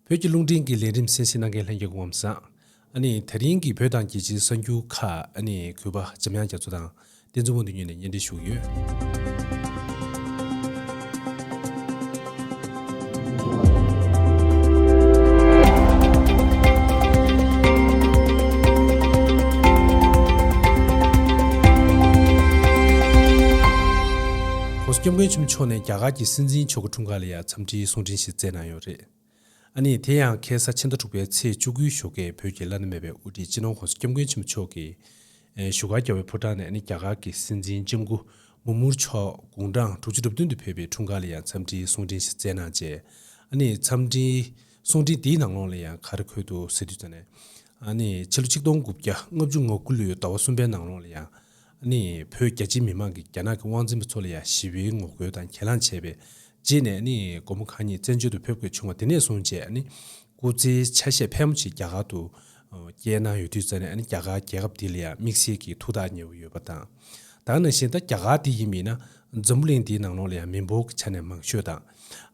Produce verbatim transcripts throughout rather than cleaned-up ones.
བོད་ཀྱི་རླུང་འཕྲིན་གྱི་ལས་རིམ་གསན་གཟིགས་གནང་མཁན་ལྷན་རྒྱས་སྐུ་ཁམས་བཟང་། ཨ་ནི་དེ་རིང་གི་བོད་དང་རྒྱལ་སྤྱིའི་གསར་འགྱུར་ཁག་ཨ་ནི་གུས་པ་འཇམ་དབྱངས་རྒྱ་མཚོ་དང་བསྟན་འཛིན་དབང་འདུས་གཉིས་ནས་སྙན་སྒྲོན་ཞུ་གི་ཡོད།༸གོང་ས་༸སྐྱབས་མགོན་ཆེན་པོ་མཆོག་ནས་རྒྱ་གར་གྱི་སྲིད་འཛིན་མཆོག་གི་འཁྲུངས་སྐར་ལ་ཡང་འཚམས་འདྲིའི་གསུང་འཕྲིན་ཞིག་བསྩལ་གནང་ཡོད་རེད། ཨ་ནི་དེ་ཡང་ཁ་སང་ཕྱི་ཟླ་དྲུག་པའི་ཚེས་བཅུ་དགུའི་ཞོགས་ཀས་བོད་ཀྱི་བླ་ན་མེད་པའི་དབུ་ཁྲིད་སྤྱི་ནོར་༸གོང་ས་༸སྐྱབས་མགོན་ཆེན་པོ་མཆོག་གིས་ཨེ་བཞུགས་སྒར་རྒྱལ་བའི་ཕོ་བྲང་ནས་ཨ་ནི་རྒྱ་གར་གྱི་སྲིད་འཛིན་ལྕམ་སྐུ་མུར་མུར་མཆོག་དགུང་གྲངས་དྲུག་ཅུ་རེ་བདུན་དུ་ཕེབས་པའི་འཁྲུངས་སྐར་ལ་ཡང་འཚམས་འདྲིའི་གསུང་འཕྲིན་ཞིག་བསྩལ་གནང་རྗེས། ཨ་ནི་འཚམས་འདྲིའི་གསུང་འཕྲིན་དེའི་ནང་ལོགས་ལ་ཡང་ག་རེ་འཁོད་འདུག་ཟེར་དུས་ཙམ་ནས། ཨ་ནི་ཕྱི་ལོ་ཆིག་སྟོང་དགུ་བརྒྱ་ལྔ་བཅུ་ང་དགུ་ལོའི་ཟླ་བ་གསུམ་པའི་ནང་ལོགས་ལ་ཡང་། ཨ་ནི་བོད་རྒྱ་ཆེའི་མི་མང་གིས་རྒྱ་ནག་གི་དབང་འཛིན་པ་ཚོ་ལ་ཡང་ཞི་བའི་ངོ་རྒོལ་དང་གྱེན་ལངས་བྱས་པའི་རྗེས་ནས། ཨ་ནི་སྒོར་མོ་ཁག་གཉིས་བཙན་བྱོལ་དུ་ཕེབས་དགོས་བྱུང་བ་དེ་ནས་བཟུང་བྱས། ཨ་ནི་སྐུ་ཚེའི་ཆ་ཤས་ཕལ་མོ་ཆེ་རྒྱ་གར་དུ་ཨ་བསྐྱལ་གནང་ཡོད་དུས་ཙམ་ནས། ཨ་ནི་རྒྱ་གར་རྒྱལ་ཁབ་འདི་ལ་ཡང་དམིགས་བསལ་གྱི་ཐུགས་ཐག་ཉེ་བོ་ཡོད་པ་དང་། ད་ག་ནང་བཞིན་ད་རྒྱ་གར་འདི་ཡིན་པ་ཡིན་ན་འཛམ་བུ་གླིང་འདིའི་ནང་ལོགས་ལ་ཡང་མི་འབོར་གྱི་ཆ་ནས་མང་ཤོས་དང་།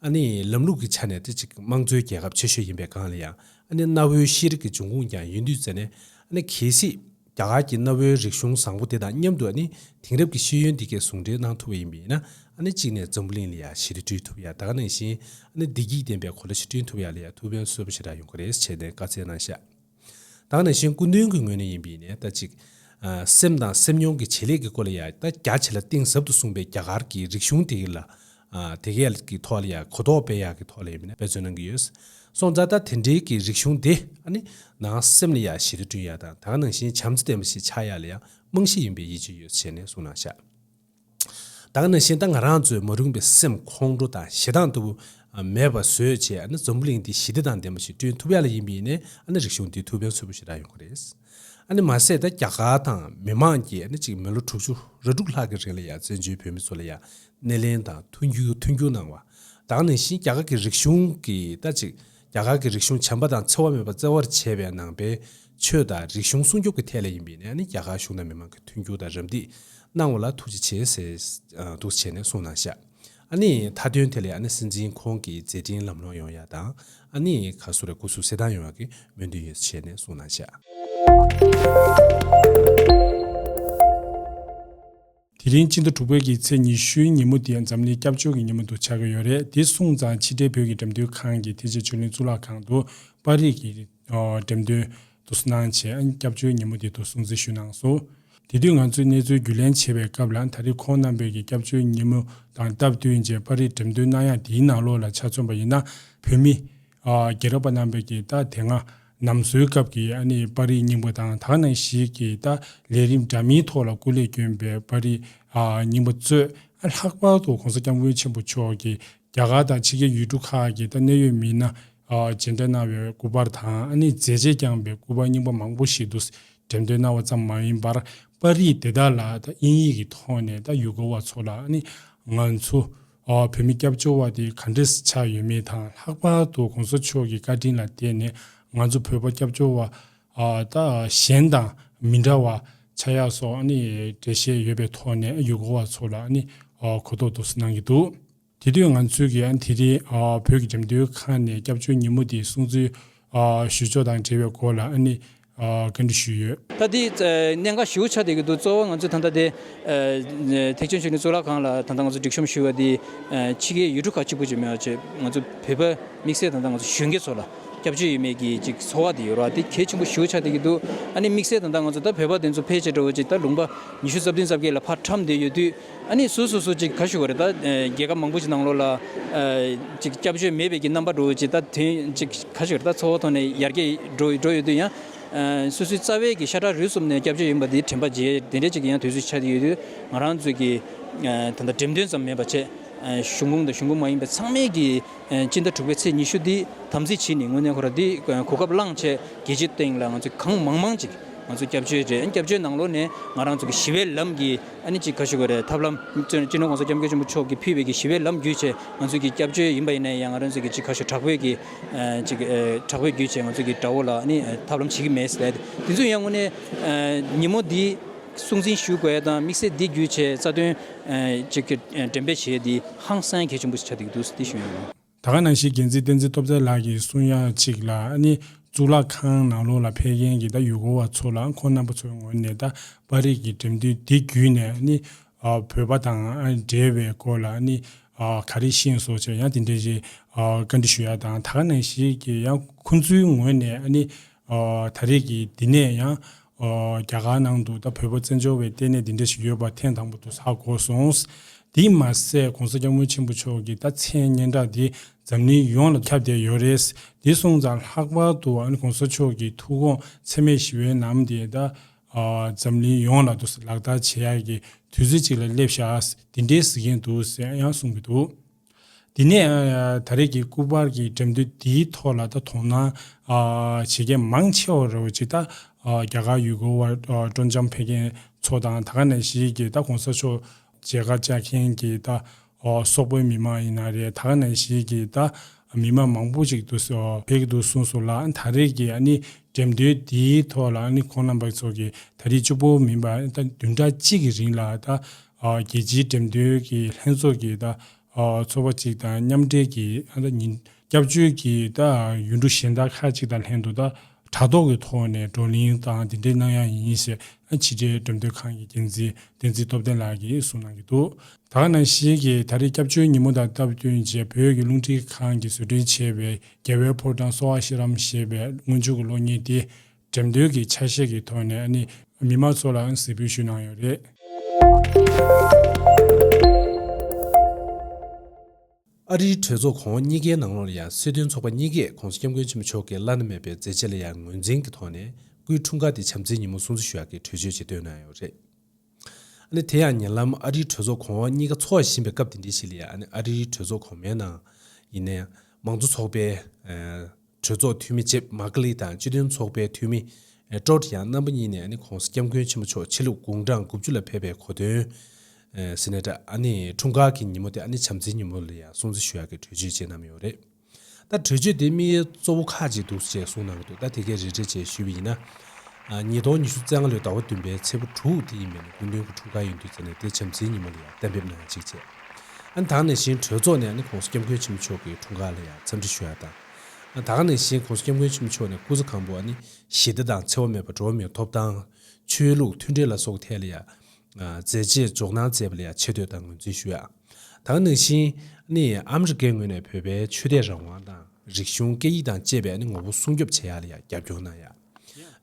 ཨ་ནི་ལམ་ལུགས་ཀྱི་ཆ་ནས་དེ་ཅིག་དམངས་གཙོའི་རྒྱལ་ཁབ་ཆེ་ཤོས་ཡིན་པའི་སྒང་ལ་ཡང་། ཨ་ནི་གནའ་བོའི་ཤེས་རིག་གི་འབྱུང་ཁུངས་ཀྱང་ཡིན་དུས་ཙམ་ནས། ཨ་ནི་གལ་སྲིད་རྒྱ་གར་གྱི་གནའ་བོའི་རིག་གཞུང་བཟང་པོ་དེ་དང་མཉམ་དུ། ཨ་ནི་དེང་རབས་ཀྱི་ཤེས་ཡོན་འདི་གས་ཟུང་འབྲེལ་གནང་ཐུབ་པ་ཡིན་པ་ཡིན་ན། ཨ་ནི་གཅིག་ནས་འཛམ་བུ་གླིང་ལ་ཡང་ཞི་བདེ་བསྐྲུན་ཐུབ་ཡ། ད་ག་ནང་བཞིན་ཨ་ནི་བདེ་སྐྱིད་ལྡན་པའི་གོ་ལ་ཞིག་བསྐྲུན་ཐུབ་ཡ་ལ་ཡང་ཐུགས་ཕན་གསོས་པ་ཞེ་དྲག་ཡོང་གི་རེད་ཟེར་ནས་བཀའ་སྩལ་གནང་ཤག་ད་ག་ནང་བཞིན་སྐུ་མདུན་གྱི་ངོས་ནས་ཡིན་པ་ཡིན་ནའི་ད་ཅིག་ཨ་སེམས་དང་སེམས་མྱོང་གི་བྱེད་ལས་ཀྱི་སྐོར་ལ་ཡང་ད་རྒྱ་ཆེ་ལ་གཏིང་ཟབ་ཏུ་གསུངས་པའི་རྒྱ་གར་གྱི་རིག་གཞུང་དེ་ལ། ཨ་དེ་གའི་གི་ཐོག་ལ་ཡང་གོ་རྟོགས་སྤེལ་ཡག་གི་ཐོག་ལ་ཡིན་པ་ཡིན་ན་འབད་བརྩོན་གནང་གི་ཡོད། སོང་ཙང་ད་དེ་འདྲའི་གི་རིག་གཞུང་དེ་ཨ་ནི་ནང་སེམས་ལ་ཡང་ཞི་བདེ་བསྐྲུན་ཡག་དང་། ད་ག་ནང་བཞིན་བྱམས་བརྩེ་ལྡན་པ་ཞིག་ཆགས་ཡག་ལ་ཡང་རྨང་གཞི་ཡིན་པའི་ཡིད་ཆེས་ཡོད་ཟེར་ནས་གསུངས་གནང་ཤག་ད་ག་ནང་བཞིན་ད་ང་རང་ཚོའི་མ་རུངས་པའི་སེམས་ཁོང་ཁྲོ་དང་ཞེ་སྡང་ལྟ་བུ་མེད་པ་བཟོས་བྱས། ཨ་ནི་འཛམ་བུ་གླིང་འདི་ཞི་བདེ་དང་ལྡན་པ་ཞིག་བསྐྲུན་ཐུབ་ཡག་ལ་ཡིན་པ་ཡིན་ནའི། ཨ་ནི་རིག་གཞུང་འདི་ཐུགས་ཕན་གསོས་པོ་ཞེ་དྲག་ཡོང་གི་རེད། ཨ་ནི་མ་ཟད་ད་རྒྱ་གར་དང་མི་མང་གིས་ཨ་ནི་ཅིག་མི་ལོ་དྲུག་ཅུ་རེ་དྲུག་ལྷག་གི་རིང་ལ་ཡང་བཙན་བྱོལ་བོད་མི་ཚོ་ལ་ཡང་སྣེ་ལེན་དང་མཐུན་འགྱུར་མཐུན་འགྱུར་གནང་བ། ད་ག་ནང་བཞིན་རྒྱ་གར་གྱི་རིག་གཞུང་གི་ད་ཅིག་རྒྱ་གར་གྱི་རིག་གཞུང་བྱམས་པ་དང་འཚེ་བ་མེད་པར་བརྩེ་བར་བྱེད་པའི་ནང་པའི་ཆོས་དང་རིག་གཞུང་སྲུང་སྐྱོབ་ཀྱི་ཐད་ལ་ཡིན་པ་ཡིན་ནའི། ཨ་ནི་རྒྱ་གར་གཞུང་དང་མི་མང་གི་མཐུན་འགྱུར་དང་རམ་འདེགས་གནང་བ་ལ་ཐུགས་རྗེ་ཆེ་ཟེར་ཨ་འདུག་བྱས་ནས་གསུངས་གནང་ཤག་ཨ་ནི་མཐའ་དོན་དེ་ལ་ཨ་ནི་སྲིད་འཛིན་ཁོང་གི་མཛད་འཕྲིན་ལམ་ལྷོང་ཡོང་ཡ་དང་། ཨ་ནི་ཁ་སོ་རེ་སྐུ་གཟུགས་གསལ་ཐང་ཡོང་ཡ་གི་སྨོན་འདུན་ཡོད་ཟེར་ནས་གསུངས་གནང་ཤག་དེ་རིང་སྤྱི་ཟླ་དྲུག་པའི་གི་ཚེས་ཉི་ཤུའི་ཉིན་མོ་དེ་འཛམ་གླིང་སྐྱབས་བཅོལ་གྱི་ཉིན་མོ་དུ་ཆགས་ཀྱི་ཡོད་རེད། དེ་སོང་ཙང་ཕྱི་དྲིལ་བོད་ཀྱི་འགྲེམས་སྟོན་ཁང་གིས་ཐེག་ཆེན་ཆོས་གླིང་གཙུག་ལག་ཁང་དུ་པར་རིས་ཀྱི་འགྲེམས་སྟོན་དུ་གནང་བྱས། སྐྱབས་བཅོལ་ཉིན་མོ་དེ་དུ་སྲུང་བརྩི་ཞུས་གནང་སོང་། དེ་དུས་ང་ཚོས་གནས་ཚུལ་བརྒྱུད་ལེན་བྱེད་པའི་སྐབས་ལ། ད་རེས་ཁོང་རྣམ་པས་ཀྱི་སྐྱབས་བཅོལ་ཉིན་མོ་དང་སྟབས་བསྟུན་བྱས་པར་རིས་འགྲེམས་སྟོན་གནང་ཡ་དེའི་ནང་ལོགས་ལ་ཆ་མཚོན་པ་ཡིན་ན། བོད་མི་ཨ་རྒྱལ་རབས་པ་རྣམ་པས་ཀྱི་ད་དེ་སྔ་ནམ་གསོའི་སྐབས་ཀྱི་ཨ་ནི་པར་རིས་རྙིང་པ་དང་། ད་ག་ནང་བཞིན་གྱི་ད་ལས་རིམ་འདྲ་མིན་ཐོག་ལ་སྐུ་ལས་བསྐྱོན་པའི་པར་རིས་ཨ་རྙིང་པ་གཙོས། ཨ་ལྷག་པར་དུ་༸གོང་ས་༸སྐྱབས་མགོན་ཆེན་པོ་མཆོག་གིས་རྒྱ་གར་དང་ཕྱི་རྒྱལ་ཡུལ་གྲུ་ཁག་གི་ད་གནད་ཡོད་མི་སྣ་ཨ་མཇལ་འཕྲད་གནང་བའི་སྐུ་པར་དང་། ཨ་ནི་མཛད་རྗེས་བསྐྱངས་པའི་སྐུ་པར་རྙིང་པ་མང་པོ་ཞིག་ཏུ་འགྲེམས་སྟོན་གནང་བ་ཙམ་མ་ཡིན་པར། པར་རིས་དེ་དག་ལ་ད་དབྱིན་ཡིག་གི་ཐོག་ནས་ད་ཡུལ་སྐོར་བ་ཚོ་ལ། ཨ་ནི་ང་ཚོ་ཨ་བོད་མི་སྐྱབས་བཅོལ་བ་དེ་ག་འདྲས་ཆགས་ཡོད་མེད་དང་། ལྷག་པར་དུ་༸གོང་ས་མཆོག་གི་བཀའ་དྲིན་ལ་བརྟེན་ནས་ང་ཚོ་བོད་པ་སྐྱབས་བཅོལ་བ་ཨ་ད་གཞན་དང་མི་འདྲ་བ་ཆགས་ཡག་སོགས། ཨ་ནི་འགྲེལ་བཤད་ཡོད་པའི་ཐོག་ནས་ཡུལ་སྐོར་བ་ཚོ་ལ་ཨ་ནི་ཨ་གོ་རྟོགས་ཏོག་ཙམ་གནང་གི་འདུག་དེ་དུས་ང་ཚོས་ཀྱིས་ཨ་དེ་རིང་ཨ་བོད་ཀྱི་འགྲེམས་སྟོན་ཁང་ནས་སྐྱབས་བཅོལ་ཉིན་མོ་དེའི་སྲུང་བརྩི་ཨ་ཞུ་ཕྱོགས་དང་འབྲེལ་བའི་སྐོར་ལ་ཨ་ནི་ཨ་བཀའ་འདྲི་ཞུས་ཡོད། ད་དེ་ཨ་གནད་འགག་ཞེ་པོ་ཆགས་བསྡད་ཀྱི་འདུག་གཙོ་བོ་ང་ཚོས་ད་ལྟ་དེ་ཨ་ཐེག་ཆེན་ཆོས་གླིང་གཙུག་ལག་ཁང་ལ་ད་ལྟ་ང་ཚོ་སྒྲིག་གཤོམ་ཞུ་བ་དེ། ཨ་ཕྱི་རྒྱལ་ཡུལ་གྲུ་ཁག་གཅིག་པུ་ཅིག་མེད་པ་བྱས། ང་ཚོ་བོད་པ་དམིགས་བསལ་ད་ལྟ་ང་ཚོ་གཞོན་སྐྱེས་ཚོ་ལ་སྐྱབས་བཅོལ་ཡོད་མེད་ཀྱི་ཅིག་ཚོར་བ་དེ་ཡོད་རེད་བ། དེ་གལ་ཆེན་པོ་ཞེ་པོ་ཆགས་བསྡད་ཀྱི་འདུག་ཨ་ནི་དམིགས་བསལ་ད་ལྟ་ང་ཚོ་ད་བོད་པ་དེ་ཚོ་ཕལ་ཆེར་འདྲ་བོ་ཅིག་ད་ལུང་པ་ཉི་ཤུ་རྩ་བདུན་རྩ་བརྒྱད་ལ་ཕར་འཁྲམས་བསྡད་ཡོད་དུས། ཨ་ནི་སོ་སོ་སོ་ཅིག་ག་ཞུ་དགོས་རེད། ད་ཨ་རྒྱལ་ཁབ་མང་པོ་ཅིག་ནང་ལོགས་ལ་ཨ་ཅིག་སྐྱབས་བཅོལ་མེད་པའི་གི་རྣམ་པ་འདྲ་བོ་ཅིག་ད་དེ་ཅིག་ག་ཞུ་དགོས་རེད། ད་ཚོར་བ་ཐོག་ནས་ཡར་རྒྱས་འགྲོ་འགྲོ་ཡོད་དུས། ཡང་ཨ་སོ་སོའི་རྩ་བའི་གི་ཤ་ཁྲག་རུས་གསུམ་ནས་སྐྱབས་བཅོལ་ཡིན་པ་འདི་དྲན་པ་བརྗེད་དེ་འདྲའི་ཅིག་ཡང་དུས་ཚོད་ཆགས་བསྡད་ཡོད་དུས། ང་རང་ཚོས་ཀྱི་ཨ་ད་ལྟ་འགྲེམས་སྟོན་ཙམ་མིན་པ་བྱས། ཨ་གཞུང་གོང་དང་གཞུང་གོང་མ་ཡིན་པའི་ཚང་མས་ཀྱི་ཨ་སྤྱི་ཟླ་དྲུག་པའི་ཚེས་ཉི་ཤུ་འདི་དམ་འཛིན་བྱས་ནས། དངོས་གནས་ཁོ་རང་འདི་གོ་སྐབས་བླངས་བྱས་རྒྱལ་སྤྱིའི་སྟེང་ལ་ང་ཚོ་གང་མང་མང་ཅིག་ང་ཚོ་སྐྱབས་བཅོལ་རེད། སྐྱབས་བཅོལ་ནང་ལོགས་ནས་ང་རང་ཚོ་གི་ཞི་བའི་ལམ་གྱི་ཨ་ནི་ཅིག་ག་ཞུ་དགོས་རེད། ཐབས་ལམ་སྤྱི་ནོར་༸གོང་ས་༸སྐྱབས་མགོན་ཆེན་པོ་མཆོག་གིས་ཕུལ་བའི་གི་ཞི་བའི་ལམ་བརྒྱུད་བྱས། ང་ཚོ་གི་སྐྱབས་བཅོལ་ཡིན་པ་ཡིན་ན་ཡང་། ང་རང་ཚོ་གི་ཅིག་ག་ཞུ་དྲག་པོའི་གི་ཨ་ཅིག་ཨ་དྲག་པོའི་བརྒྱུད་བྱས་ང་ཚོ་གི་དགྲ་བོ་ལ་ཨ་ནི་ཨ་ཐབས་ལམ་བྱེད་ཀྱི་མེད་ཟེར། དེ་ཚོ་ཡང་དངོས་གནས་ཨ་ཉིན་མོ་འདི་སྲུང་བརྩི་ཞུ་དགོས་ཡ་དང་། དམིགས་བསལ་འདི་བརྒྱུད་བྱས་རྩ་དོན་ཨ་ཅིག་གི་ཨ་འགྲེམས་སྤེལ་བྱས་འདི་ཧང་སང་གལ་ཆེན་པོ་ཞིག་ཆགས་བསྡད་ཀྱི་འདུག་ཟེར་འདི་ཞུ་ཡ་ཡིན། ད་ག་ནང་བཞིན་འགན་འཛིན་བསྟན་འཛིན་སྟོབས་རྩེ་ལགས་ཀྱིས་གསུང་ཡག་ཅིག་ལ་ཨ་ནི་གཙུག་ལག་ཁང་ནང་ལོགས་ལ་ཕེབས་མཁན་གྱི་ད་ཡུལ་སྐོར་བ་ཚོ་ལ་ཁོང་རྣམ་པ་ཚོའི་ངོས་ནས་ད་པར་རིས་ཀྱི་འགྲེམས་སྟོན་འདི་བརྒྱུད་ནས་ཨ་ནི་ཨ་བོད་པ་དང་ཨ་འབྲེལ་བའི་སྐོར་ལ་ཨ་ནི་ཨ་ག་རེ་ཤེས་སོགས་བྱས་ཡང་དེ་འདྲའི་ཞིག་ཨ་བཀའ་འདྲི་ཞུ་ཡག་དང་། ད་ག་ནང་བཞིན་གྱི་ཡང་ཁོང་ཚོའི་ངོས་ནས་ཨ་ནི་ཨ་ད་རེས་ཀྱི་འདི་ནས་ཡང་ཨ་རྒྱ་གར་ནང་དུ་ད་བོད་པ་བཙན་བྱོལ་བའི་ལྟེ་གནས་འདི་འདྲ་ཞིག་ཡོད་པ་ཐེངས་དང་པོ་དུ་ཧ་གོ་སོང་། དེས་མ་ཟད་༸གོང་ས་༸སྐྱབས་མགོན་ཆེན་པོ་མཆོག་གི་ད་མཚན་སྙན་གྲགས་འདི་འཛམ་གླིང་ཡོངས་ལ་ཁྱབ་བསྡད་ཡོད་རེད། དེ་སོང་ཙང་ལྷག་པར་དུ་ཨ་ནི་༸གོང་ས་མཆོག་གི་ཐུགས་དགོངས་འཚེ་མེད་ཞི་བའི་ལམ་དེ་ད་ཨ་འཛམ་གླིང་ཡོངས་ལ་དུ་ལག་བསྟར་བྱེད་ཡག་གི་དུས་ཚོད་ཅིག་ལ་སླེབས་ཤག་དེ་འདྲའི་གཟིགས་མཁན་འདུག་ཟེར་ཡང་གསུང་གི་འདུག་དེ་ནས་ཨ་ད་རེས་ཀྱི་སྐུ་པར་གྱི་འགྲེམས་སྟོན་འདིའི་ཐོག་ལ་ད་དོ་སྣང་ཨ་བྱེད་མཁན་མང་ཆེ་བ་རེད་བ་ཅིག་ད་ཨ་རྒྱ་གར་ཡུལ་སྐོར་བ་ཨ་སྤྲོ་འཆམ་ཕེབས་མཁན་ཚོ་དང་། ད་ག་ནང་བཞིན་གྱི་ད་༸གོང་ས་མཆོག་མཇལ་ཁ་བཅར་མཁན་གྱི་ད་ཨ་སོག་པོའི་མི་མང་ཡིན་ན་རེད། ད་ག་ནང་བཞིན་གྱི་ད་མི་མང་མང་པོ་ཅིག་ཏུ་ཨ་ཕེབས་ཀྱི་འདུག་གསུངས་སོང་ལ། ད་རེས་ཀྱི་ཨ་ནི་འགྲེམས་སྟོན་འདིའི་ཐོག་ལ་ཨ་ནི་ཁོང་རྣམ་པ་ཚོ་གི་ད་རེས་གཅིག་པོ་མིན་པ་ད་བདུན་ཕྲག་གཅིག་གི་རིང་ལ་ད་ཨ་རྒྱལ་སྤྱིའི་འགྲེམས་སྟོན་གྱི་ལྷན་ཚོགས་ཀྱི་ད་ཨ་ཚོགས་པ་གཅིག་དང་མཉམ་འབྲེལ་གྱི་ཨ་ད་ཉིན་སྐྱབས་བཅོལ་གྱི་ད་ཡུལ་གྲུ་གཞན་དག་ཁག་ཅིག་དང་ལྷན་དུ་ད་དྲ་ཐོག་གི་ཐོག་ནས་བགྲོ་གླེང་དང་དེ་འདྲའི་གནང་ཡག་ཡིན་ཞེས་ཨ་ཕྱི་དྲིལ་འགྲེམས་སྟོན་ཁང་གི་འགན་འཛིན་བསྟན་འཛིན་སྟོབས་ལྡན་ལགས་ཀྱིས་གསུངས་གནང་གི་འདུག་ད་ག་ནང་བཞིན་གྱི་ད་རེས་སྐྱབས་བཅོལ་ཉིན་མོ་དང་སྟབས་བསྟུན་བྱས་བོད་ཀྱི་རླུང་འཕྲིན་ཁང་གིས་བཟོ་སྐྲུན་བྱས་པའི་རྒྱལ་བའི་ཕོ་བྲང་གསོ་བ་ཤེས་རམ་ཞེས་པའི་སྔོན་འཇུག་གི་གློག་བརྙན་དེ་འགྲེམས་སྟོན་གྱི་ཆ་ཤས་ཀྱི་ཐོག་ནས་ཨ་ནི་མི་མང་ཚོ་ལ་གཟིགས་འབུལ་ཞུས་གནང་ཡོད་རེད། ཨ་རིའི་གྲོས་ཚོགས་གོང་འོག་གཉིས་ཀའི་ནང་ལོགས་ལ་ཡང་སྲིད་དོན་ཚོགས་པ་གཉིས་ཀས་༸གོང་ས་༸སྐྱབས་མགོན་ཆེན་པོ་མཆོག་གི་བླ་ན་མེད་པའི་མཛད་རྗེས་ལ་ཡང་ངོས་འཛིན་གྱི་ཐོག་ནས་སྐུའི་འཁྲུངས་སྐར་དེ་བྱམས་བརྩེའི་ཉིན་མོ་སྲུང་བརྩི་ཞུ་ཡག་གི་གྲོས་ཆོད་ཅིག་བཏོན་གནང་ཡོད་རེད། ཨ་ནི་དེ་ཡང་ཉེ་ལམ་ཨ་རིའི་གྲོས་ཚོགས་གོང་འོག་གཉིས་ཀ་འཚོགས་བཞིན་པའི་སྐབས་དེ་འདྲའི་ཞིག་ལ་ཡང་ཨ་ནི་ཨ་རིའི་གྲོས་ཚོགས་གོང་མའི་ནང་ཡིན་ནའི་མང་གཙོ་ཚོགས་པའི་ཨ་གྲོས་ཚོགས་འཐུས་མི་ཇེབ་མག་ལི་དང་སྤྱི་མཐུན་ཚོགས་པའི་འཐུས་མི་ཨ་ཀྲོད་ཡང་རྣམ་པ་གཉིས་ནས་ཨ་ནི་༸གོང་ས་༸སྐྱབས་མགོན་ཆེན་པོ་མཆོག་ཕྱི་ལུགས་དགུང་གྲངས་དགུ་བཅུ་ལ་ཕེབས་པའི་གོ་སྟོན་ཨ་ཟེར་ནའི་འདྲ། ཨ་ནི་འཁྲུངས་སྐར་གྱི་ཉིན་མོ་དེ་ཨ་ནི་བྱམས་བརྩེའི་ཉིན་མོ་ལ་ཡང་སྲུང་བརྩི་ཞུ་ཡག་གི་གྲོས་ཆོད་ཅིག་བསྣམས་ཡོད་རེད། ད་གྲོས་ཆོད་དེ་དམིགས་ཡུལ་གཙོ་བོ་ཁག་ཅིག་འདུག་ཅེས་གསུངས་གནང་གི་འདུག་ད་དེ་གའི་རེ་རེ་བྱས་ཞུས་པ་ཡིན་ན། ཨ་ཉིས་སྟོང་ཉི་ཤུ་རྩ་ལྔ་ལོའི་ཟླ་བ་བདུན་པའི་ཚེས་པ་དྲུག་དེ་ཡིན་པས་ན་སྐུ་མདུན་གྱི་འཁྲུངས་སྐར་ཡིན་དུས་ཙམ་ནས་དེ་བྱམས་བརྩེའི་ཉིན་མོ་ལ་ཡང་གཏན་འབེབས་གནང་ཡག་ཅིག་བྱས། ཨ་ནི་ད་ག་ནང་བཞིན་གྲོས་ཚོགས་ནས་ཨ་ནི་༸གོང་ས་༸སྐྱབས་མགོན་ཆེན་པོ་མཆོག་གི་འཁྲུངས་སྐར་ལ་ཡང་འཚམས་འདྲི་ཞུ་ཡག་དང་། ཨ་ད་ག་ནང་བཞིན་༸གོང་ས་༸སྐྱབས་མགོན་ཆེན་པོ་མཆོག་ནས་སྐུ་ཚེ་གང་པོ་ཨ་ནི་ཞི་བདེ་དང་འཚེ་བ་མེད་པ་འགྲོ་བ་མིའི་ཐོབ་ཐང་། ཆོས་ལུགས་མཐུན་སྒྲིལ་ལ་སོགས་ཐད་ལ་ཡང་། ཨ་མཛད་རྗེས་འཇོག་གནང་མཛད་པ་ལ་ཡང་ཆེ་བསྟོད་དང་ངོས་འཛིན་ཞུ་ཡག་ད་ག་ནང་བཞིན་ནི་ཨ་མི་རི་ཀའི་ངོས་ནས་བོད་པའི་ཆོས་དད་རང་དབང་དང་རིག་གཞུང་སྐད་ཡིག་དང་བཅས་པའི་ནི་ངོ་བོ་སྲུང་སྐྱོབ་བྱེད་ཡག་ལ་ཡང་རྒྱབ་སྐྱོར་གནང་ཡག་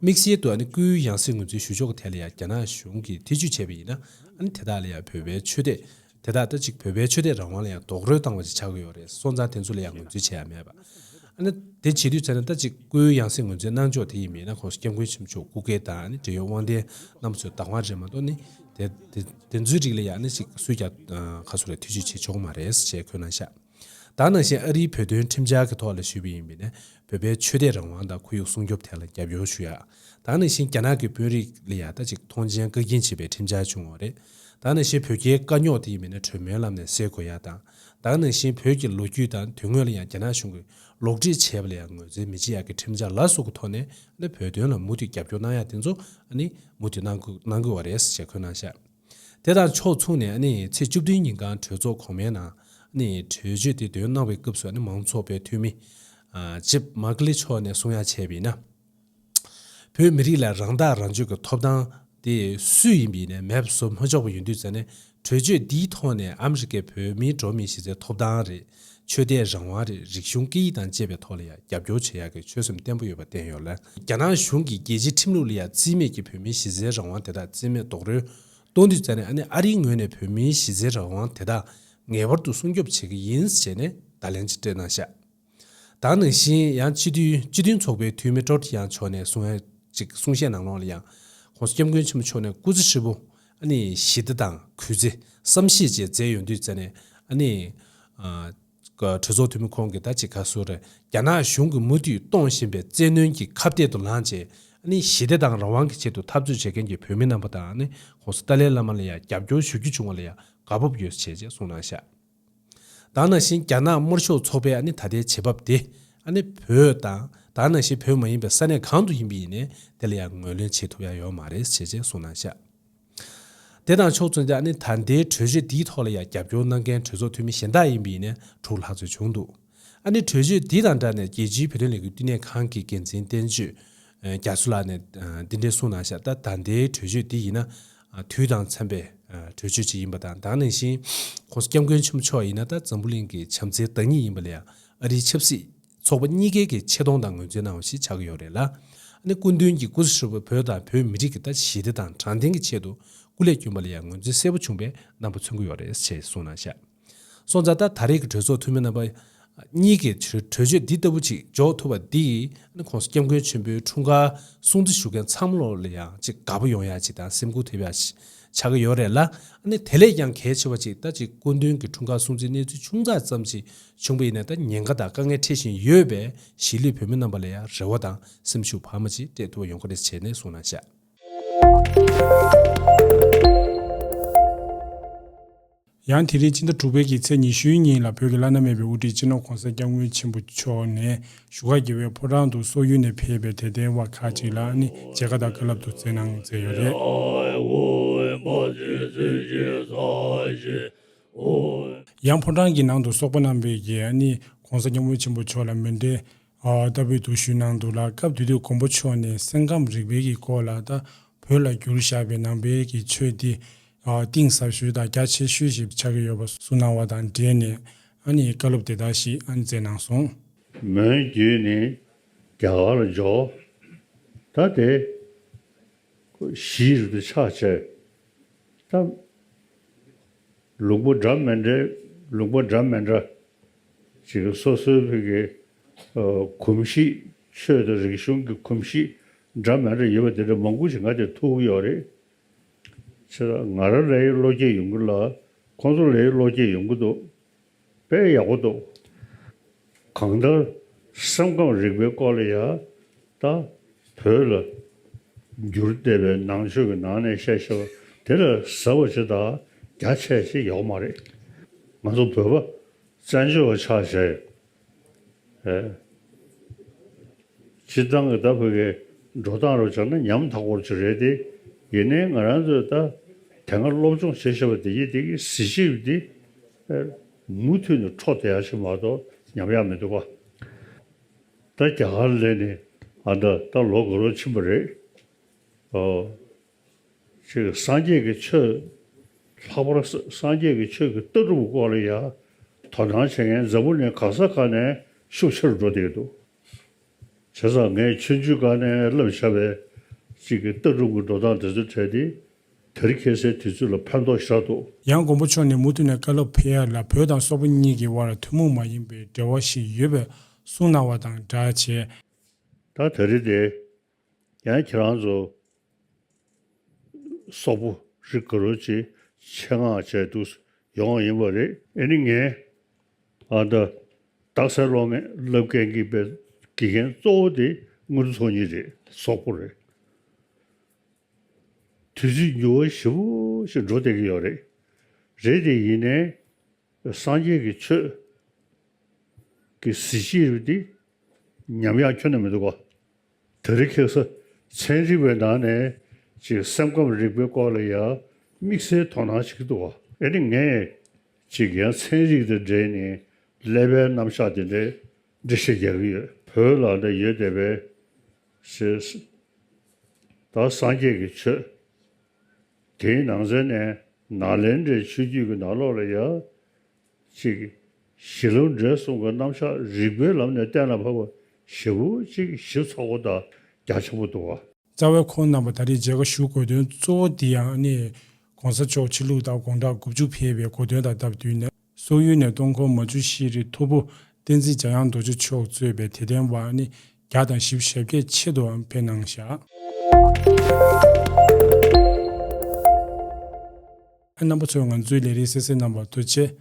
དམིགས་བསལ་དུ་ནི་སྐུའི་ཡང་སྲིད་ངོས་འཛིན་ཞུ་ཕྱོགས་ཀྱི་ཐད་ལ་ཡང་རྒྱ་ནག་གཞུང་གིས་ཐེ་ཇུས་བྱས་པ་ཡིན་ན་ནི་དེ་དག་ལ་ཡང་བོད་པའི་ཆོས་དད་དེ་དག་ད་ཅིག་བོད་པའི་ཆོས་དད་རང་དབང་ལ་ཡང་རྡོག་རོལ་བཏང་བ་ཅིག་ཆགས་ཀྱི་ཡོད་རེད། སོང་ཙང་དེ་ཚོ་ལ་ཡང་ངོས་འཛིན་བྱེད་ཡག་མེད་པ། ཨ་ནི་དེ་བྱེད་དུས་ཙམ་ནས་ད་ཅིག་སྐུའི་ཡང་སྲིད་ངོས་འཛིན་གནང་ཕྱོགས་དེ་ཡིན་མིན་ན་༸གོང་ས་༸སྐྱབས་མགོན་ཆེན་པོ་མཆོག་སྐུ་སྒེར་དང་ཨ་ནི་འབྲེལ་ཡོད་དབང་ལྡན་རྣམ་པ་ཚོའི་བདག་དབང་རེད་མ་གཏོགས་ནི་དེ་དེ་དེ་ཚོའི་རིགས་ལ་ཡང་ནི་ཅིག་སུས་ཀྱང་ཁ་སོ་རེ་ཐེ་ཇུས་བྱེད་ཆོག་མ་རེད་ཅེས་འཁོད་གནང་ཤག་ད་ག་ནང་བཞིན་ཨ་རིའི་བོད་དོན་ཁྲིམས་འཆར་གྱི་ཐོག་ལ་ཞུས་པ་ཡིན་མིན་ན་བོད་པའི་ཆོས་དད་རང་དབང་དང་ཁོར་ཡུག་སྲུང་སྐྱོབ་ཐད་ལ་རྒྱབ་སྐྱོར་ཞུ་ཡག་ད་ག་ནང་བཞིན་རྒྱ་ནག་གི་དཔོན་རིགས་ལ་ཡང་ད་ཅིག་མཐོང་མཆན་བཀག་སྐྱིལ་བྱེད་པའི་ཁྲིམས་འཆར་བྱུང་བ་རེད། ད་ག་ནང་བཞིན་བོད་རྒྱའི་དཀའ་རྙོག་དེ་ཡིན་མིན་ན་གྲོས་མོལ་ལམ་ནས་སེལ་དགོས་ཡག་དང་། ད་ག་ནང་བཞིན་བོད་ཀྱི་ལོ་རྒྱུས་དང་དོན་དངོས་ལ་ཡང་རྒྱ་ནག་གཞུང་གིས་ལོག་འགྲེལ་བྱས་པ་ལ་ཡང་ངོས་འཛིན་མི་བྱེད་ཡག་གི་ཁྲིམས་འཆར་ལ་སོགས་ཀྱི་ཐོག་ནས་ནི་བོད་དོན་ལ་མུ་མཐུད་རྒྱབ་སྐྱོར་གནང་ཡག་དེ་ཚོ་ནི་མུ་མཐུད་གནང་དགོས་གནང་དགོས་པ་རེད་ཅེས་འཁོད་གནང་ཤག་དེ་དང་ཕྱོགས་མཚུངས་ནས་ནི་ཚེས་བཅུ་བདུན་ཉིན་གང་གྲོས་ཚོགས་གོང་མའི་ནང་ནི་གྲོས་ཆོད་དེ་འདོན་གནང་བའི་སྐབས་སུ་ནི་མང་གཙོ་ཚོགས་པའི་འཐུས་མི་ཇིབ་མག་ལི་མཆོག་ནས་གསུང་ཡག་བྱས་པ་ཡིན་ན། བོད་མི་རིགས་ལ་རང་ཐག་རང་གཅོད་ཀྱི་ཐོབ་ཐང་དེ་སུས་ཡིན་པ་ཡིན་ནའི་མེད་པ་བཟོ་མ་ཆོག་པ་ཡིན་དུས་ཙང་ནས་གྲོས་ཆོད་འདིའི་ཐོག་ནས་ཨ་མི་རི་ཀས་བོད་མིའི་འགྲོ་བ་མིའི་གཞི་རྩའི་ཐོབ་ཐང་རེད། ཆོས་དད་རང་དབང་རེད། རིག་གཞུང་སྐད་ཡིག་དང་བཅས་པའི་ཐོག་ལ་ཡང་རྒྱབ་སྐྱོར་བྱེད་ཡག་གི་ཆོད་སེམས་བརྟན་པོ་ཡོད་པ་བསྟན་ཡོད་ལ། རྒྱ་ནག་གཞུང་གིས་རྒྱལ་སྤྱིའི་ཁྲིམས་ལུགས་ལ་ཡང་རྩིས་མེད་ཀྱིས་བོད་མིའི་གཞི་རྩའི་རང་དབང་དེ་དག་རྩིས་མེད་རྡོག་རོལ་གཏོང་དུས་ཙང་ནས་ཨ་ནི་ཨ་རིའི་ངོས་ནས་བོད་མིའི་གཞི་རྩའི་རང་དབང་དེ་དག་ངེས་པར་དུ་སྲུང་སྐྱོབ་བྱེད་ཀྱི་ཡིན་ཞེས་ནས་བརྡ་ལན་ཅིག་སྤྲད་གནང་ཤག་ད་ག་ནང་བཞིན་ཡང་སྤྱི་འཐུས་སྤྱི་མཐུན་ཚོགས་པའི་འཐུས་མི་ཀྲོ་ཏི་ཡང་མཆོག་ནས་གསུང་ཡ་ཅིག་གསུང་བཤད་ནང་ལོགས་ལ་ཡང་༸གོང་ས་༸སྐྱབས་མགོན་ཆེན་པོ་མཆོག་ནས་སྐུ་ཚེ་ཧྲིལ་པོ་ཨ་ནི་ཞི་བདེ་དང་གུས་བརྩི་བསམ་ཤེས་བཅས་མཛད་ཡོང་དུས་ཙང་ནས་ཨ་ནི་ཨ་གྲོས་ཚོགས་འཐུས་མི་ཁོང་གིས་ད་ཅིག་ག་ཟེར་རེད། རྒྱ་ནག་གཞུང་གིས་མུ་མཐུད་གཏོང་བཞིན་པའི་བཙན་གནོན་གྱི་ཁ་གཏད་དུ་ལངས་བྱས་ཨ་ནི་ཞི་བདེ་དང་རང་དབང་གི་ཆེད་དུ་འཐབ་རྩོད་བྱེད་མཁན་གྱི་བོད་མི་རྣམ་པ་དང་ཨ་ནི་༸གོང་ས་ཏཱ་ལའི་བླ་མ་ལ་ཡང་རྒྱབ་སྐྱོར་ཞུ་རྒྱུ་བྱུང་བ་ལ་ཡང་དགའ་སྤོབས་ཡོད་ཅེས་བཅས་གསུངས་གནང་ཤག་ད་ག་ནང་བཞིན་རྒྱ་ནག་དམར་ཤོག་ཚོགས་པའི་ཨ་ནི་ད་ལྟའི་བྱེད་བབ་དེ་ཨ་ནི་བོད་དང་ད་ག་ནང་བཞིན་བོད་མ་ཡིན་པའི་ས་གནས་གང་དུ་ཡིན་པ་ཡིན་ནའི་དེ་ལ་ཡང་ངོས་ལེན་བྱེད་ཐུབ་ཡ་ཡོད་མ་རེད་ཅེས་བཅས་གསུངས་གནང་ཤག་དེ་དང་ཕྱོགས་མཚུངས་ཏེ་ཨ་ནི་ད་ལྟའི་གྲོས་ཆོད་འདིའི་ཐོག་ལ་ཡང་རྒྱབ་སྐྱོར་གནང་མཁན་གྲོས་ཚོགས་འཐུས་མི་གཞན་དག་ཡིན་པ་ཡིན་ནའི་དྲུག་ལྷག་ཙམ་བྱུང་འདུག་ཨ་ནི་གྲོས་ཆོད་འདི་དང་སྦྲགས་ནས་རྒྱལ་སྤྱིའི་བོད་དོན་ལས་འགུལ་བསྟི་གནས་ཁང་གི་འགན་འཛིན་བསྟན་ཆོས་རྒྱ་མཚོ་ལགས་ནས་འདི་འདྲའི་གསུངས་གནང་བཞག་ད་ད་ལྟའི་གྲོས་ཆོད་འདི་ཡིན་ན་དུས་དང་འཚམས་པའི་གྲོས་ཆོད་ཅིག་ཡིན་པ་དང་། ད་ག་ནང་བཞིན་༸གོང་ས་༸སྐྱབས་མགོན་ཆེན་པོ་མཆོག་ཡིན་ན་ད་འཛམ་བུ་གླིང་གི་བྱམས་བརྩེའི་བདག་ཉིད་ཡིན་པ་ལ་ཡང་ཨ་རིའི་ཆབ་སྲིད་ཚོགས་པ་གཉིས་ཀའི་གི་ཆེ་མཐོང་དང་ངོས་འཛིན་གནང་བ་ཞིག་ཆགས་ཀྱི་ཡོད་རེད་ལ། ཨ་ནི་སྐུ་མདུན་གྱིས་སྐུ་ཚེ་ཧྲིལ་པོར་བོད་དང་བོད་མི་རིགས་ཀྱི་ད་ཞི་བདེ་དང་དྲང་བདེན་གྱི་ཆེད་དུ་སྐུ་ལས་བསྐྱོན་པ་ལ་ཡང་ངོས་འཛིན་གསལ་པོ་བྱུང་བའི་རྣམ་པ་མཚོན་གྱི་ཡོད་རེད་ཅེས་གསུངས་གནང་བཞག་སོང་ཙང་ད་ད་རེས་ཀྱི་གྲོས་ཚོགས་འཐུས་མི་རྣམ་པ་གཉིས་ཀྱིས་གྲོས་གྲོས་ཆོད་འདི་ལྟ་བུ་ཅིག་འཇོག་ཐུབ་པ་འདིས་༸གོང་ས་༸སྐྱབས་མགོན་ཆེན་པོའི་འཁྲུངས་སྐར་སྲུང་བརྩི་ཞུ་མཁན་ཚང་མ་ལོ་ལ་ཡང་ཅིག་དགའ་པོ་ཡོང་ཡ་ཅིག་དང་སེམས་འགུལ་ཐེབས་ཡ་ཅིག་ཆགས་ཀྱི་ཡོད་རེད་ལ། ཨ་ནི་དེ་ལས་ཀྱང་གལ་ཆེ་བ་ཅིག་ད་ཅིག་སྐུ་མདུན་གྱི་འཁྲུངས་སྐར་སྲུང་བརྩིའི་གནས་ཚུལ་ཆུང་ཙག་ཙམ་ཅིག་བྱུང་བ་ཡིན་ན་ད་ཉེན་ཁ་དང་དཀའ་ངལ་འཕྲད་བཞིན་ཡོད་པའི་གཞིས་ལུས་བོད་མི་རྣམ་པ་ལ་ཡང་རེ་བ་དང་སེམས་ཤུགས་བར་མ་ཅིག་སྤྲད་ཐུབ་པ་ཡོང་གི་རེད་བྱས་ནས་གསུངས་གནང་བཞག་ཡང་དེ་རིང་སྤྱི་ཟླ་དྲུག་པའི་གི་ཚེས་ཉི་ཤུའི་ཉིན་ལ་བོད་ཀྱི་བླ་ན་མེད་པའི་དབུ་ཁྲིད་སྤྱི་ནོར་༸གོང་ས་༸སྐྱབས་མགོན་ཆེན་པོ་མཆོག་ནས་བཞུགས་སྒར་རྒྱལ་བའི་ཕོ་བྲང་དུ་སོག་ཡུལ་ནས་ཕེབས་པའི་དད་ལྡན་བ་ཁག་ཅིག་ལ་ནི་མཇལ་ཁ་དང་བཀའ་སློབ་ཏུ་སྩལ་གནང་མཛད་ཡོད་རེད། ཡང་ཕོ་བྲང་གི་ནང་དུ་སོག་པོ་རྣམ་པས་ཀྱིས་ནི་༸གོང་ས་༸སྐྱབས་མགོན་ཆེན་པོ་མཆོག་ལ་མཎྜལ་ལྟ་བུའི་དུ་ཞུས་གནང་འདུག་ལ། སྐབས་དེ་དུས་མགོན་པོ་མཆོག་ནས་སེམས་ཁམས་རིག་པའི་གི་སྐོར་ལ་ད་བོད་ལ་བསྒྱུར་བཞག་པའི་ནང་པའི་གི་ཆོས་འདི་གཏིང་ཟབ་ཤོས་དང་རྒྱ་ཆེ་ཤོས་ཤིག་ཆགས་ཀྱི་ཡོད་པ་གསུངས་གནང་བ་དང་འབྲེལ་ནས་ཨ་ནི་བཀའ་སློབ་དེ་དག་ཞིག་ཨ་ནི་མཛད་གནང་སོང་། མོན་བརྒྱུད་ནས་རྒྱ་གར་ལ་འབྱོར། ད་དེ་གཞིས་རུ་དུ་ཆགས་བྱས། ད་ལུང་པ་འདྲ་མི་འདྲ་ལུང་པ་འདྲ་མི་འདྲ་ཅིག་སོ་སོའི་བོད་ཀྱི་གོམས་གཤིས་ཆོས་དང་རིག་གཞུང་གི་གོམས་གཤིས་འདྲ་མི་འདྲ་ཡོད་པ་དེ་འདྲ་མང་པོ་ཞིག་ང་དེ་ཐུག་གི་ཡོད་རེད། ཆེ་ང་རང་ལའི་བློ་སྐྱེད་ཡོང་གི་ལ་ཁོང་ཚོ་ལའི་བློ་སྐྱེད་ཡོང་གི་འདུག་དཔེ་ཡག་པོ་འདུག་གང་ལྟར་སེམས་ཁམས་རིག་པའི་སྐོར་ལ་ཡ་ད་བོད་ལ་འགྱུར་བསྡད་པའི་ནང་ཆོས་ཀྱི་ནང་ནས་བཤད་བཤད་པ་དེ་ལ་ཟབ་པ་ཅིག་དང་རྒྱ་ཆེ་ཞིག་ཡོད་མ་རེད། ང་ཚོ་བོད་པ་བཙན་བྱོལ་བ་ཆགས་བྱས་ཨེ། སྤྱིར་བཏང་གི་ད་བོད་ཀྱི་འགྲོ་སྟངས་རུ་བྱས་ན་ཉམ་ཐག་པོ་ཅིག་རེད་དེ། ཡིན་ནའི་ང་རང་ཚོས་ད་དེ་སྔ་སློབ་སྦྱོང་བྱེད་བཞིན་པ་དེ་ཡིན་དེ་གི་གཟི་བརྗིད་དེ་མུ་མཐུད་ནས་འཕྲོ་བསྡད་ཡ་ཞིག་མ་གཏོགས་ཉམས་ཡག་མི་འདུག་ག་ད་རྒྱ་གར་སླེབས་ནས་ཨ་ད་ད་ལོ་འགའ་རོགས་ཕྱིན་པ་རེད། ཨོ། ཅིག་སངས་རྒྱས་ཀྱི་ཆོས་ལྷག་པར་སངས་རྒྱས་ཀྱི་ཆོས་ཀྱི་ལྟ་གྲུབ་སྐོར་ལ་ཡང་དོ་སྣང་བྱེད་མཁན་འཛམ་བུ་གླིང་ག་ས་ག་ནས་ཤུགས་ཆེ་རུ་འགྲོ་བསྡད་ཀྱི་འདུག་བྱས་ཙང་ངས་ཆུང་ཆུང་སྒང་ནས་བསླབས་བཞག་པའི་ཅིག་གི་ལྟ་གྲུབ་ཀྱི་འགྲོ་སྟངས་དེ་ཚོ་བྲལ་ཏེ་དེ་རིང་ཁ་སང་དུས་ཚོད་ལ་ཕན་ཐོགས་ཞེ་དྲག་འདུག་ཡང་མགོན་པོ་མཆོག་ནས་མུ་མཐུད་ནས་བཀའ་སློབ་ཕེབས་ཡ་ལ་བོད་དང་སོག་པོ་གཉིས་ཀྱི་དབར་ཐུན་མོང་མ་ཡིན་པའི་འབྲེལ་བ་ཞིག་ཡོད་པའི་གསུངས་གནང་བ་དང་སྦྲགས་བྱས། ད་དེ་རིང་དེ་ཡང་ཁྱེད་རང་ཚོ་སོག་པོ་རིགས་ག་རུ་ཅིག་ཆེད་མངགས་བྱས་འདུག་ཡོང་བ་ཡིན་པ་རེད། ཨེ་ནི་ངས་ཨ་ད་རྟགས་གསལ་སློབ་མ་སློབ་དགེ་རྒན་གྱི་དགེ་རྒན་གཙོ་བོ་དེ་དངུལ་ཚོགས་གཉིས་རེད། སོག་པོ་རེད། དུས་ཚོད་འགྱུར་བ་ཞེ་པོ་ཞིག་འགྲོ་བསྡད་ཀྱི་ཡོད་རེད། རེད་དེ་ཡིན་ནའི་སངས་རྒྱས་ཀྱི་ཆོས་ཀྱི་གཟི་བརྗིད་རུ་དེ་ཉམས་ཡག་ཁྱོན་ནས་མི་འདུག་ག་དེ་རིང་ཁ་སང་ཚན་རིག་པའི་ནང་ནས་ཅིག་སེམས་ཁམས་རིག་པའི་སྐོར་ལ་ཡང་དམིགས་བསལ་དོ་སྣང་བྱེད་ཀྱི་འདུག་ག་ཨེ་ནི་ངས་ཅིག་ཡང་ཚན་རིག་དང་འབྲེལ་ནས་ཀླད་པའི་རྣམ་གཞག་དེ་འདྲའི་འགྲེལ་བཤད་རྒྱག་གི་ཡོད། བོད་ལ་འདི་ཡོད་བསྡད་པའི་ཞེས་ད་སངས་རྒྱས་ཀྱི་ཆོས་དེའི་ནང་ཚན་ནས་ནཱ་ལེནྡྲའི་ཆོས་བརྒྱུད་ཀྱི་ནང་ལོགས་ལ་ཡང་ཅིག་གཞི་ལམ་འབྲས་གསུམ་གྱི་རྣམ་གཞག་རིགས་པའི་ལམ་ནས་གཏན་ལ་ཕབ་པ་ཞེ་པོ་ཅིག་ཞིབ་ཚགས་པོ་དང་རྒྱ་ཆེན་པོ་འདུག་ག་རྩ་བའི་ཁོང་རྣམ་པ་ད་རེས་མཇལ་ཁ་ཞུ་དགོས་དོན་གཙོ་བོ་འདི་ཡང་ནི་༸གོང་ས་མཆོག་ཕྱི་ལུགས་དང་དགུང་གྲངས་དགུ་བཅུ་ཕེབས་པའི་གོ་སྟོན་དང་སྟབས་བསྟུན་ནས་སོག་ཡུལ་ནས་སྟོན་འཁོར་མ་བཅུ་བཞི་རེ་མཐུ་བོ་བསྟན་འཛིན་འཇམ་དབྱངས་རྡོ་རྗེ་མཆོག་གཙོས་པའི་དད་ལྡན་པ་ནི་བརྒྱ་དང་བཞི་བཅུ་ཞེ་བརྒྱད་ཆེད་དུའང་ཕེབས་གནང་བཞག་རྣམ་པ་ཚོས་ང་ཚོའི་ལས་རིམ་གསན་གཟིགས་གནང་བར་ཐུགས་རྗེ་ཆེ།